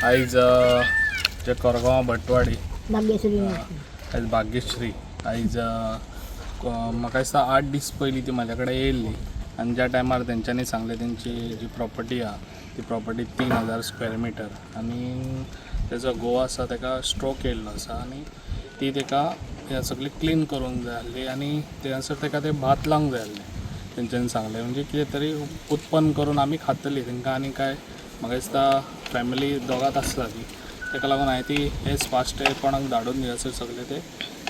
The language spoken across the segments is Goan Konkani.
आयज जे कोरगांव भटवाडी भाग्यश्री. आयज भाग्यश्री आयज म्हाका दिसता 8 दीस पयलीं ती म्हाज्या कडेन येयल्ली आनी ज्या टायमार तेंच्यांनी सांगलें तेंची जी प्रॉपर्टी आहा ती प्रॉपर्टी 3000 स्क्वेअर मिटर आनी तेजो घोव आसा तेका स्ट्रोक येयल्लो आसा आनी ती तेका हें सगळी क्लीन करूंक जाय आसली आनी थंयसर तेका तें भात लावंक जाय आसलें. तेंच्यांनी सांगलें म्हणजे कितें तरी उत्पन्न करून आमी खातलीं. तेंकां आनी काय म्हाका दिसता फॅमिली दोगांत आसला ती, तेका लागून हांवें ती हेच फास्ट कोणाक धाडून दियासर सगळें ते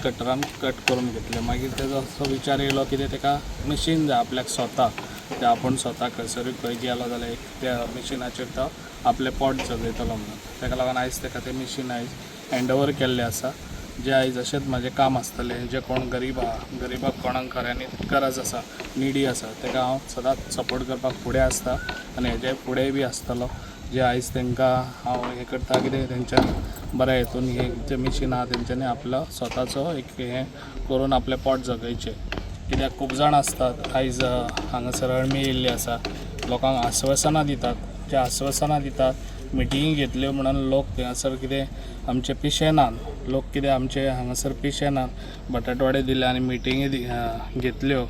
कटरान कट करून घेतलें. मागीर तेजो असो विचार येयलो कितें तेका मशीन जाय आपल्याक स्वता, ते आपूण स्वता खंयसरूय खंय गेलो जाल्यार एक त्या मशिनाचेर तो आपलें पोट जगयतलो म्हणून. तेका लागून आयज तेका तें मशीन आयज हँड ओवर केल्लें आसा. जें आयज अशेंच म्हाजें काम आसतलें, जें कोण गरीब आहा, गरिबाक कोणाक खऱ्यांनी गरज आसा, निडी आसा, तेका हांव सदांच सपोर्ट करपाक फुडें आसता आनी हेजे फुडेंय बी आसतलो. जे आयज तेंकां हांव हें करता कितें तेंच्यानी बऱ्या हेतून हें जें मशीन आहा तेंच्यांनी आपलो स्वताचो एक हें करून आपलें पोट जगयचें. कित्याक खूब जाण आसतात आयज हांगासर अळमी येयल्ली आसा, लोकांक आस्वासनां दितात, जे आस्वासनां दितात मिटिंगी घेतल्यो म्हणून लोक थंयसर कितें आमचे पिशे नात, लोक कितें आमचे हांगासर पिशे नात, बटाटवाडे दिले आनी मिटिंगी घेतल्यो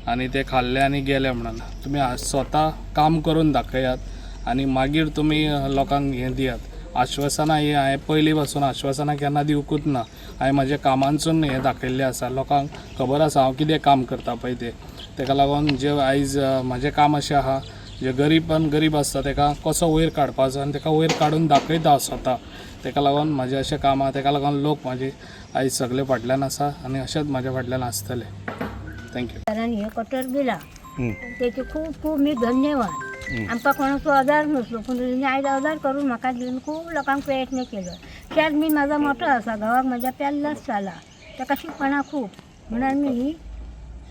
आनी ते खाल्ले आनी गेले म्हणून. तुमी स्वता काम करून दाखयात आनी मागीर तुमी लोकांक हें दियात. आश्वासनां ही हांवें पयलीं पासून आश्वासनां केन्ना दिवकूच ना. हांवें म्हाज्या कामांसून हें दाखयल्लें आसा, लोकांक खबर आसा हांव कितें काम करता पळय तें. तेका लागून जें आयज म्हाजें काम अशें आहा, जे गरीबान गरीब आसता तेका कसो वयर काडपाचो आनी तेका वयर काडून दाखयता हांव स्वता. तेका लागून म्हाजें अशें काम आहा, तेका लागून लोक म्हाजे आयज सगळे फाटल्यान आसा आनी अशेंच म्हाज्या फाटल्यान आसतले. Thank you. सरान हे कटर दिला तेचे खूब खूब मी धन्यवाद. आमकां कोणाचो आदार नसलो पूण तेणी आयज आदार करून म्हाका दिवन खूब लोकांक प्रयत्न केलो. शेत मी म्हाजो मोठो आसा, घोवाक म्हाज्या पेल्लास जाला, ताका शिकपणां खूब म्हणून मी ही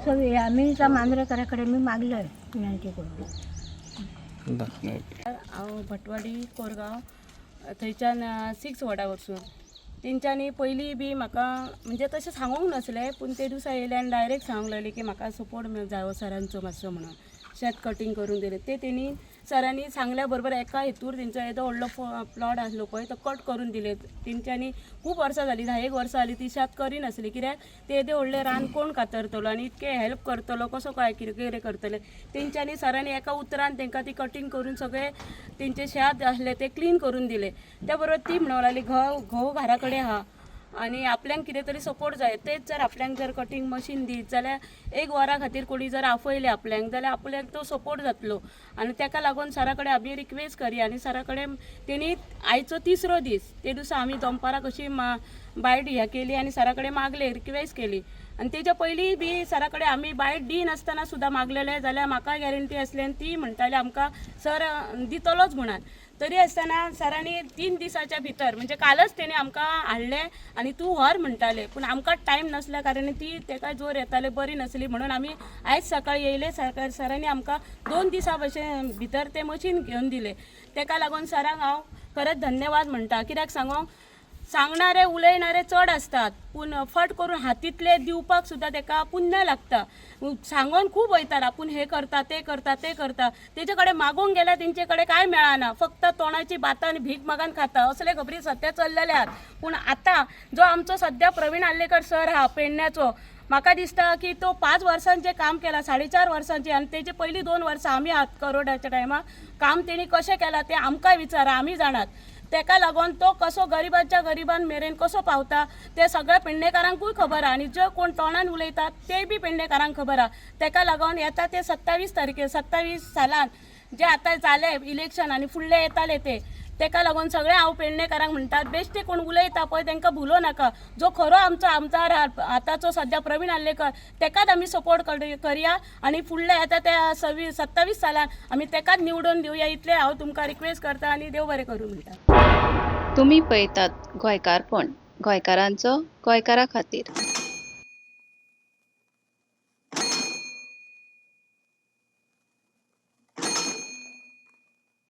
सगळी आमी त्या मांद्रेकरा कडेन मी मागलय विनंती करून. हांव भटवाडी कोरगांव थंयच्यान 6 वॉर्डा वचून तेंच्यांनी पयलीं बी म्हाका म्हणजे तशें सांगूंक नासलें पूण ते दिसा येयले आनी डायरेक्ट सांगूंक लागले की म्हाका सपोर्ट जायो सरांचो मातसो म्हणून शेत कटींग करून दिलें. ते तेणी सरांनी सांगल्या बरोबर एका हेतूर तेंचो येदो व्हडलो प्लॉट आसलो पळय तो कट करून दिले. तेंच्यांनी खूब वर्सां जालीं, 10 वर्सां जालीं ती शेत करिनासली कित्याक ते येदे व्हडलें रान कोण कातरतलो आनी इतकें हेल्प करतलो कसो काय कितें कितें करतले. तेंच्यांनी सरांनी एका उतरान तेंकां ती कटींग करून सगळें तेंचें शेत आसलें तें क्लीन करून दिलें. त्या बरोबर ती म्हणूंक लागली घोव घरा कडेन आहा आनी आपल्याक कितें तरी सपोर्ट जाय, तेच जर आपल्याक जर कटींग मशीन दीत जाल्यार एक वरा खातीर कोणी जर आफयलें आपल्याक जाल्यार आपल्याक तो सपोर्ट जातलो. आनी तेका लागून सरा कडेन आमी रिक्वेस्ट करया आनी सरा कडेन तेणी आयचो तिसरो दीस ते दिसा आमी दनपारां कशी बायट हें केली आनी सरा कडेन मागले, रिक्वेस्ट केली. आनी तेच्या पयलीं बी सरा कडेन आमी बायट दिनासतना सुद्दां मागलेले जाल्यार म्हाका गॅरंटी आसली आनी ती म्हणटाली आमकां सर दितलोच म्हणून. तरी आसतना सरांनी 3 दिसाच्या भितर म्हणजे कालच तेणी आमकां हाडलें आनी तूं व्हर म्हणटाले पूण आमकां टायम नासल्या कारणान ती तेका जोर येताले बरी नासली म्हणून आमी आयज सकाळी येयले. सरांनी आमकां 2 दिसां भशेन भितर तें मशीन घेवन दिलें. तेका लागून सरांक हांव खरेंच धन्यवाद म्हणटा. कित्याक सांगो, सांगणारे उलयणारे चड आसतात पूण फट करून हातींतले दिवपाक सुद्दां तेका पुण्य लागता. सांगोन खूब वयतात आपूण हें करता तें करता तें करता, तेजे कडेन मागूंक गेल्यार तेंचे कडेन कांय मेळना, फक्त तोंडाची बातां आनी भीक मागून खाता असले खबरी सद्या चल्लेले आहात. पूण आतां जो आमचो सद्या प्रवीण आर्लेकर सर आहा पेडण्याचो, म्हाका दिसता की तो 5 वर्सांचें काम केलां, 4.5 वर्सांचें, आनी तेजे पयलीं 2 वर्सां आमी हात करोडाच्या टायमार काम तेणी कशें केलां तें आमकां विचारा, आमी जाणात. तेका लागून तो कसो गरिबाच्या गरिबान मेरेन कसो पावता ते सगळ्या पेडणेकारांकूय खबर आहा आनी जे कोण तोंडान उलयतात ते बी पेडणेकारांक खबर आहा. तेका लागून येता ते 27 तारखेर 27 सालान जे आतां जालें इलेक्शन आनी फुडले येताले ते, तेका लागून सगळे हांव पेडणेकारांक म्हणटात बेश्टे कोण उलयता पळय तेंकां भुलो नाका. जो खरो आमचो आमदार आहा आतांचो सद्या प्रवीण आर्लेकर तेकाच आमी सपोर्ट करया आनी फुडले येता त्या 27 सालान आमी तेकाच निवडून दिवया, इतलें हांव तुमकां रिक्वेस्ट करता आनी देव बरें करूं म्हणटा. तुमी पळयतात गोंयकारपण, गोंयकारांचो गोंयकारा खातीर.